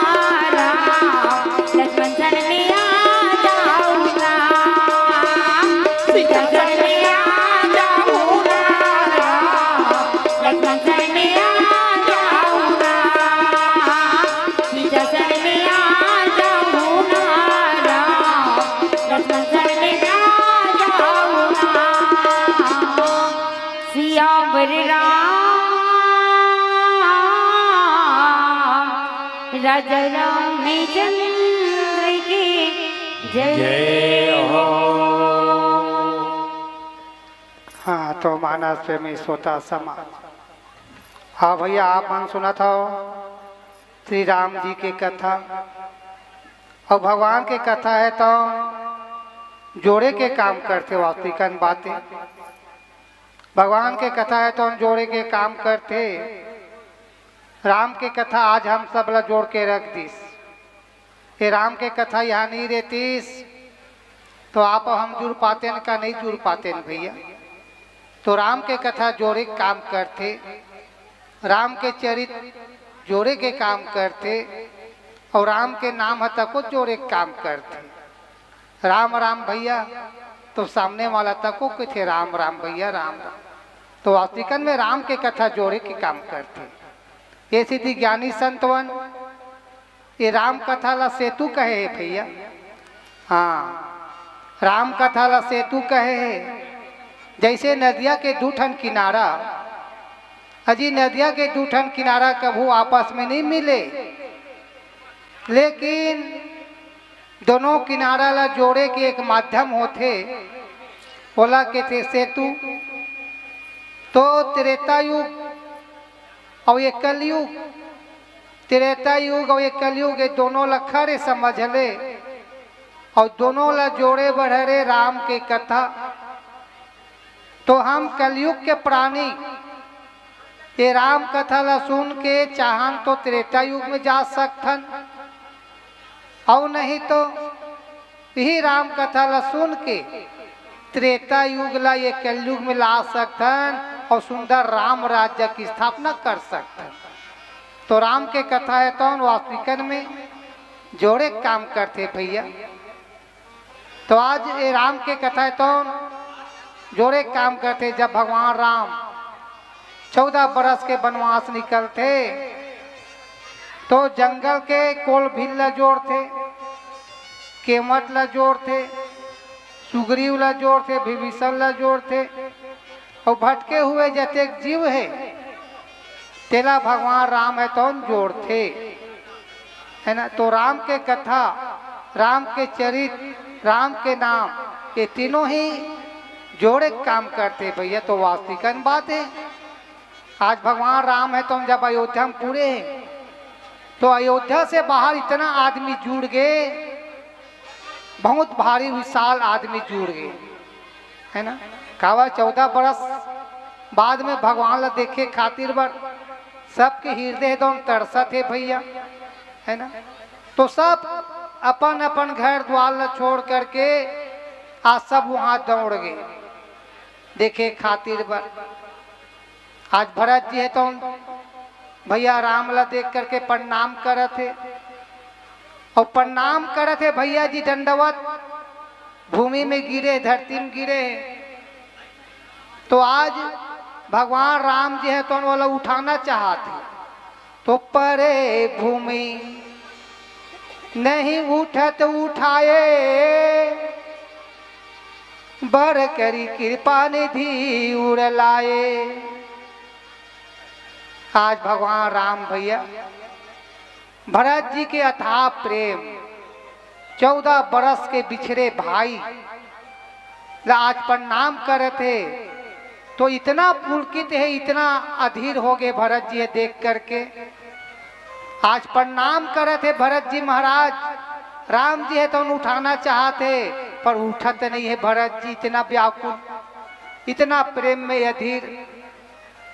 राम, लक्ष्मण शरण में आ जाओ ना। सीता शरण में आ जाओ ना राम, लक्ष्मण शरण में आ जाओ ना। सीता शरण में आ जाओ ना राम, लक्ष्मण शरण में आ जाओ ना। सियावर राम राजा रामचंद्र की जय। जय हो। हाँ, तो मानस प्रेमी श्रोता समाज, हाँ भैया, आप मन सुनत हव श्री राम जी के कथा, अउ भगवान के कथा हे तो जोड़े के काम करथे। वास्तविकन बात हे, भगवान के कथा हे तो जोड़े के काम करथे। राम के कथा आज हम सब ला जोड़ के रख दिस। ये राम के कथा यहाँ नहीं रहतीस तो आप हम जुड़ पातेन का, नहीं जुड़ पातेन भैया। तो राम के कथा जोड़े के काम करथे, राम के चरित्र जोड़े के काम करथे, अउ राम के नाम ह तको जोड़े के काम करथे। राम राम भैया, तो सामने वाला तको कथे राम राम भैया, राम राम। तो वास्तविकन में राम के कथा जोड़े के काम करथे। ये सेती ज्ञानी संतवन ये राम कथा ला सेतु कहे हे भैया। हाँ, राम कथा ला सेतु कहे हे। जैसे नदिया के दू ठन किनारा, अजी नदिया के दू ठन किनारा कभू आपस में नहीं मिले, लेकिन दोनों किनारा ला जोड़े के एक माध्यम होथे, ओला कथे सेतु। तो त्रेता युग अउ ये कलयुग, त्रेता युग अउ ये कलयुग, ये दोनों ला खड़े समझ ले अउ दोनों ला जोड़े बढ़े रे राम के कथा। तो हम कलयुग के प्राणी ये राम कथा ला सुन के चाहन तो त्रेता युग में जा सकथन, अउ नहीं तो इही राम कथा ला सुन के त्रेता युग ला ये कलयुग में ला सकथन अउ सुंदर राम राज्य की स्थापना कर सकथन। तो राम के कथा हे तो वास्तविकन में जोड़े काम करथे भैया। तो आज ये राम के कथा हे तो जोड़े काम करथे। जब भगवान राम चौदह बरस के बनवास निकलथे तो जंगल के कोलभिन ला जोड़थे, केवट ला जोड़थे, सुग्रीव ला जोड़थे, विभीषण ला जोड़थे, अउ भटके हुए जतेक जीव हे तेला भगवान राम हे तौन जोड़थे, है ना। तो राम के कथा, राम के चरित्र, राम के नाम, ये तीनों ही जोड़े काम करथे भैया। तो वास्तविकन बात हे, आज भगवान राम हे तो जब अयोध्या में पूरे हे तो अयोध्या से बाहर इतना आदमी जुड़ गे, बहुत भारी विशाल आदमी जुड़ गे, है ना। काबर चौदह बरस बाद में भगवान ला देखे खातिर बर सबके हृदय एकदम तरसत हे भैया, है ना। तो सब अपन अपन घर द्वार ला छोड़ करके आज सब वहाँ दौड़ गे देखे खातिर बर। आज भरत जी हे तो भैया राम ला देख करके प्रणाम करत हे, अउ प्रणाम करत हे भैया जी दंडवत भूमि में गिरे, धरती में गिरे हे। तो आज भगवान राम जी हे तो ओला उठाना चाहत हे, तो परे भूमि नहीं उठत उठाए, बर करी कृपा निधि उर लाए। आज भगवान राम भैया भरत जी के अथाह प्रेम, चौदह बरस के बिछड़े भाई ला आज प्रणाम करत हे, तो इतना पुलकित हे, इतना अधीर हो गे भरत जी हे देख करके। आज प्रणाम करत हे भरत जी महाराज, राम जी हे तो उठाना चाहत हे, पर उठत नहीं हे भरत जी, इतना व्याकुल, इतना प्रेम में अधीर।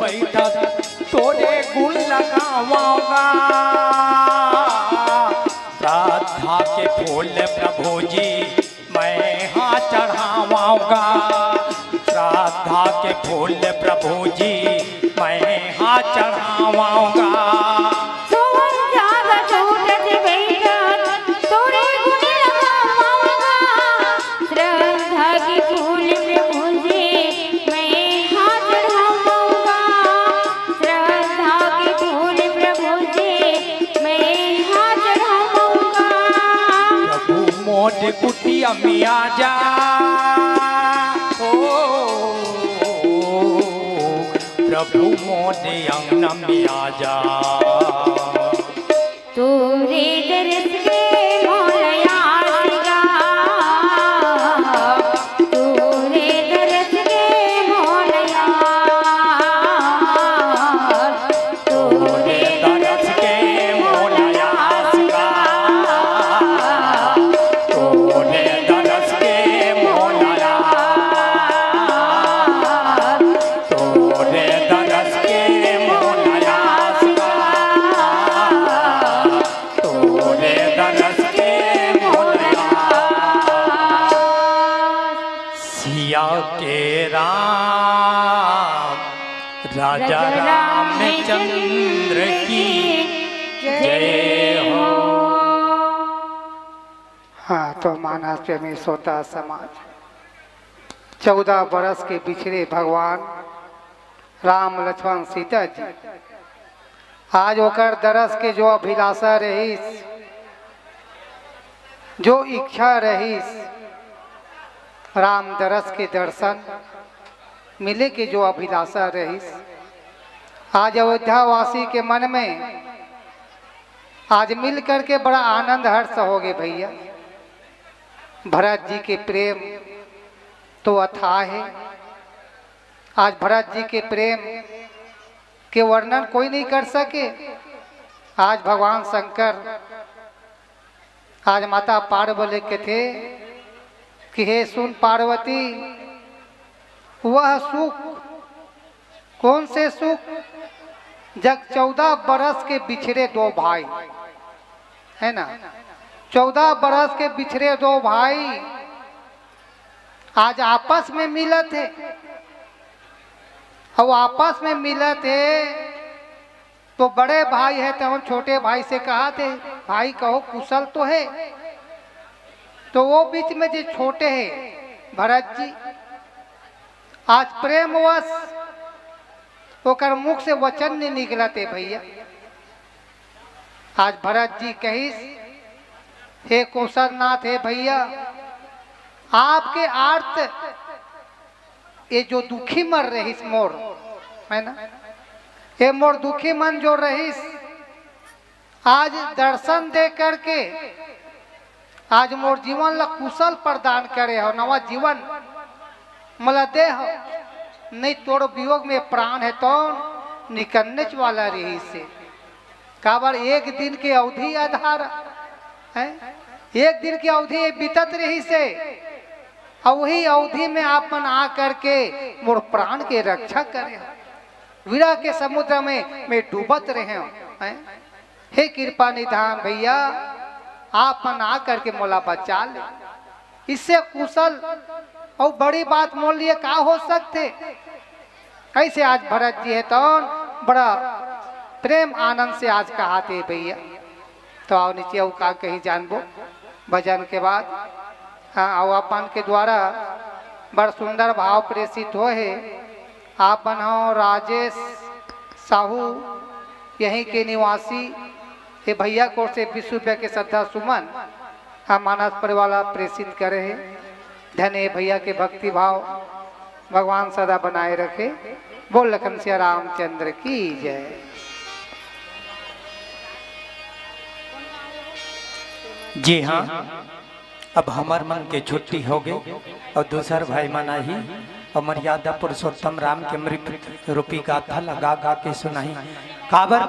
बइठत तोरे गुन लगावँव गा। श्रद्धा के फूल प्रभु जी मैं हा चढ़ावँव गा। श्रद्धा के फूल प्रभु जी मैं हा चढ़ावँव गा। सोवँव जागत उठत बइठत तोरे गुन लगावँव गा। श्रद्धा के फूल प्रभु जी मैं हा चढ़ावँव गा। श्रद्धा के फूल प्रभु जी मैं हा चढ़ावँव गा। प्रभु मोर कुटिया में आजा, ओ प्रभु मोर अंगना में आजा। तोरे दरस के मोर आस गा, तोरे दरस के मोर आस, तोरे दरस के मोर आस गा, तोरे दरस के मोर आस, तोरे दरस के मोर आस गा, तोरे दरस के मोर आस। सिया के राम, राजा रामचंद्र की जय हो। हाँ, तो मानस प्रेमी श्रोता समाज, चौदह बरस के बिछड़े भगवान राम, लक्ष्मण, सीता जी, आज ओकर दरस के जो अभिलाषा रहिस, जो इच्छा रहिस, राम दरस के दर्शन मिले के जो अभिलाषा रहिस, आज अयोध्या वासी के मन में आज मिल करके बड़ा आनंद हर्ष होगे भैया। भरत जी के प्रेम तो अथाह हे। आज भरत जी के प्रेम के वर्णन कोई नहीं कर सके। आज भगवान शंकर, आज माता पार्वती कथे कि हे सुन पार्वती, वह सुख, कौन से सुख? जब चौदह बरस के बिछड़े दो भाई, है ना, चौदह बरस के बिछड़े दो भाई आज आपस में मिलत हे, अउ आपस में मिलत हे तो बड़े भाई हे, तो हम छोटे भाई से कहत हे, भाई कहो कुशल तो हे? तो वो बीच में जे छोटे हे भरत जी, आज प्रेमवश ओकर मुख से वचन नहीं निकलत हे भैया। आज भरत जी कहिस, हे कौशलनाथ, हे भैया, आपके आर्त ये जो दुखी मन रहिस मोर, है ना, ये मोर दुखी मन जो रहिस, आज दर्शन दे करके आज मोर जीवन ला कुशल प्रदान करे हो, नवा जीवन मोला दे हो, नहीं तोर वियोग में प्राण हे तो निकलनेच वाला रहिस हे। काबर एक दिन के अवधि आधार है, एक दिन के अवधि बीतत रहिस हे, अउ वही अवधि में आप मन आ करके मोर प्राण के रक्षा करे हो। विरह के समुद्र में मैं डूबत रहे हूँ, हैं? हे कृपा निधान भैया, आप मन आ करके मोला बचा ले। इससे कुशल अउ बड़ी बात मोर लिए का हो सकथे? ऐसे आज भरत जी हे तौन बड़ा प्रेम आनंद से आज कहाथे भैया। तो आओ नीचे अउ का कही जानबो भजन के बाद। हाँ, अउ आप मन के द्वारा बड़ सुंदर भाव प्रेषित होए हे। आप मन हो राजेश साहू, यहीं के निवासी, ये भैया को से बीस रुपया के श्रद्धा सुमन हम मानस परिवार ला प्रेषित करे हे। धन्य भैया के भक्ति भाव भगवान सदा बनाए रखे। बोल लखन सिया रामचंद्र की जय। जी हाँ, अब हमर मन के छुट्टी होगे अउ दूसर भाई मन आही अउ मर्यादा पुरुषोत्तम राम के अमृत रूपी गाथा ला गा गा के सुनाही। काबर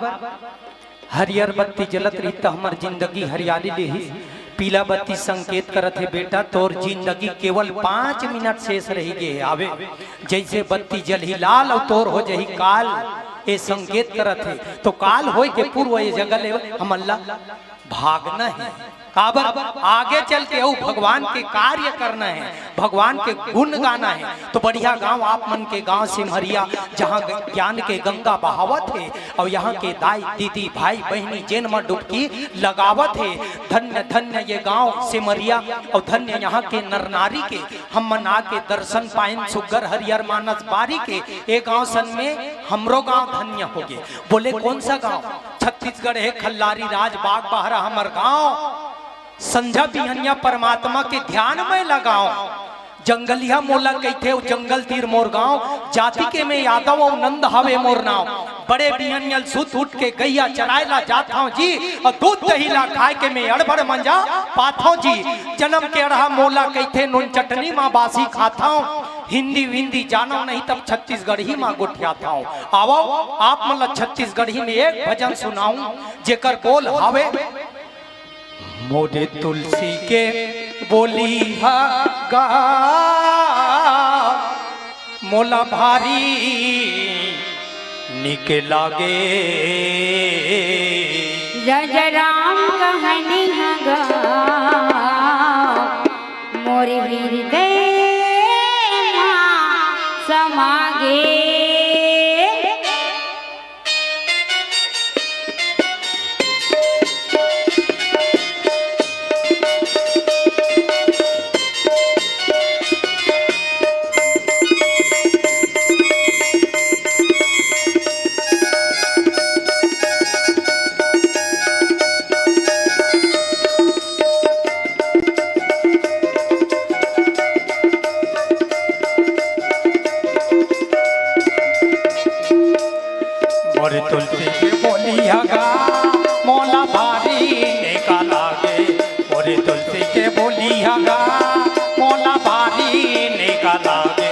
हरियर बत्ती जलत रही त हमर जिंदगी हरियाली लेही। पीला बत्ती संकेत करत हे, बेटा, तोर जिंदगी केवल पाँच मिनट शेष रहि गे हे। आवे, जइसे बत्ती जलही लाल अउ तोर हो जही काल, ए संकेत करत हे। तो काल होय के पूर्व ए जगह ले हमन ला भागना हे। काबर? आगे चल के अउ भगवान के कार्य करना हे, भगवान के गुण गाना हे। तो बढ़िया गांव, आप मन के गांव सिमरिया, जहां ग-, ज्ञान के गंगा बहावत हे, अउ यहां के दाई, दीदी, भाई, बहिनी, जेन म डुबकी लगावत हे, धन्य, धन्य ये गांव सिमरिया, अउ धन्य यहां के नर नारी के, हमन आके दर्शन पाइन सुग्घर हरियर मानस बारी के, ए गांव सन में हमरो गांव धन्य होगे। बोले, कौन सा गांव? छत्तीसगढ़ हे खल्लारी राज, बाग बहरा हमर गांव। संझा बिहनिया परमात्मा के ध्यान में लगाओ। जंगलिया मोला कहिथे, अउ जंगल तीर मोर गांव, जाति के मैं यादव अउ नंद हवे मोर नांव। बड़े बिहनिया ल सुत उठ के गैया चराए ला जात हंव जी, अउ दूध दही ला खाए के मैं अड़बड़ मंजा पात हंव जी। जनम के अड़हा मोला कहिथे, नून चटनी मा बासी खात हंव। हिंदी विंदी जानव नहीं, तब छत्तीसगढ़ी मा गोठियात हंव। आवव, आप मन ला छत्तीसगढ़ी में एक भजन सुनाऊं, जेकर बोल हवे, मोरे तुलसी के बोली ह गा, मोला भारी निक लागे। राजा राम कहनी ह गा, मोर हृदय मा समागे। मोर तुलसी के बोली ह गा, मोला भारी निक लागे। मोर तुलसी के बोली ह गा, मोला भारी निक लागे।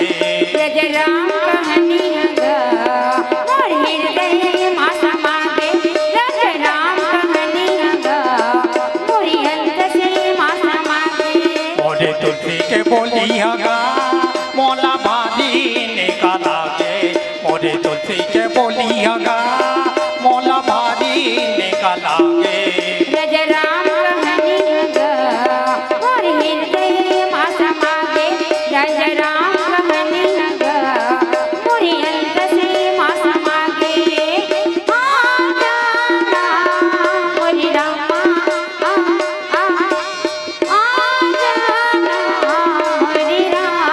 राजा राम कहनी ह गा, मोर हृदय मा समागे। राजा राम कहनी ह गा, मोर अंत से मा समागे। मोर तुलसी के बोली ह गा, मोला भारी निक लागे। मोर तुलसी के बोली ह गा, मोला भारी निक लागे। राजा राम कहनी ह गा, मोर हृदय मा समागे। राजा राम कहनी ह गा, मोर अंत से मा समागे। आ जाना मोर रामा, आ, आ, आ जाना मोर रामा।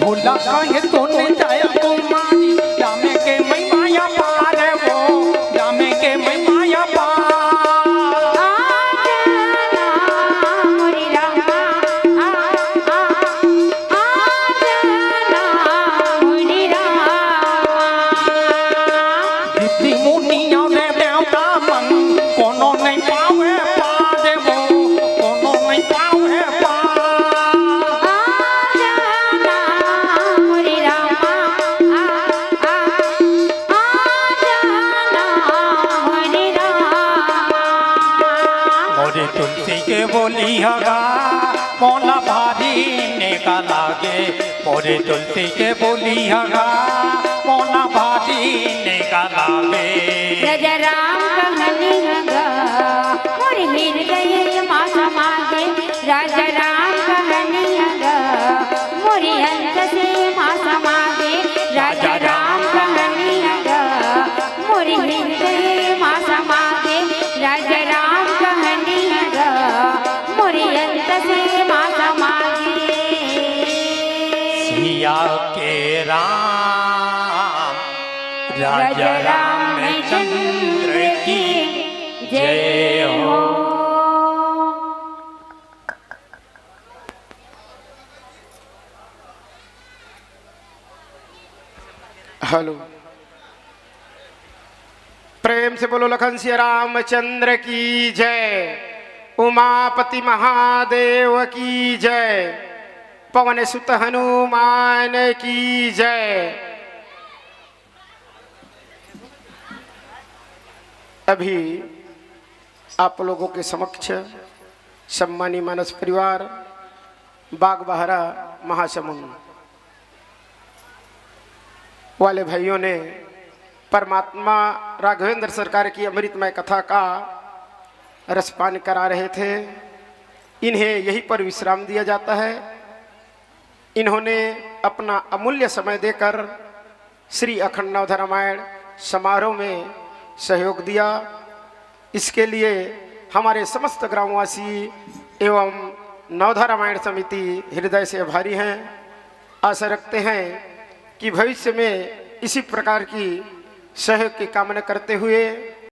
भोला काहे तो नहीं जाया कुमारी, रामे के महिमा अपार वो, रामे के महिमा अपार। आ जाना मोरी रामा, आ, आ, आ जाना मोरी रामा। ऋषि मुनि अउ देवता मन, कोनो नहीं पावे पार वो, कोनो नहीं पावे पार। आ जाना मोरी रामा, आ, आ, आ जाना मोरी रामा। मोरी तुलसी के बोली ह गा, मोला भारी निक लागे। मोरी तुलसी के बोली ह गा, मोला भारी निक लागे। राजा राम कहनी ह गा, मोर हृदय मा समागे। राजा राम कहनी ह गा, मोर अंत से मा समागे। राजा राम कहनी ह गा, मोर हृदय मा समागे। राजा राम कहनी ह गा, मोर अंत से मा समागे। सिया के राम, राजा रामचंद्र की जय हो। हेलो, प्रेम से बोलो लखन सिया रामचंद्र की जय, उमापति महादेव की जय, पवन सुत हनुमान की जय। अभी आप लोगों के समक्ष सम्मानी मानस परिवार, बागबहरा, महासमुंद वाले भाइयों ने परमात्मा राघवेंद्र सरकार की अमृतमय कथा का रसपान करा रहे थे। इन्हें यहीं पर विश्राम दिया जाता है। इन्होंने अपना अमूल्य समय देकर श्री अखंड नवधा रामायण समारोह में सहयोग दिया। इसके लिए हमारे समस्त ग्रामवासी एवं नवधा रामायण समिति हृदय से आभारी हैं। आशा रखते हैं कि भविष्य में इसी प्रकार की सहयोग की कामना करते हुए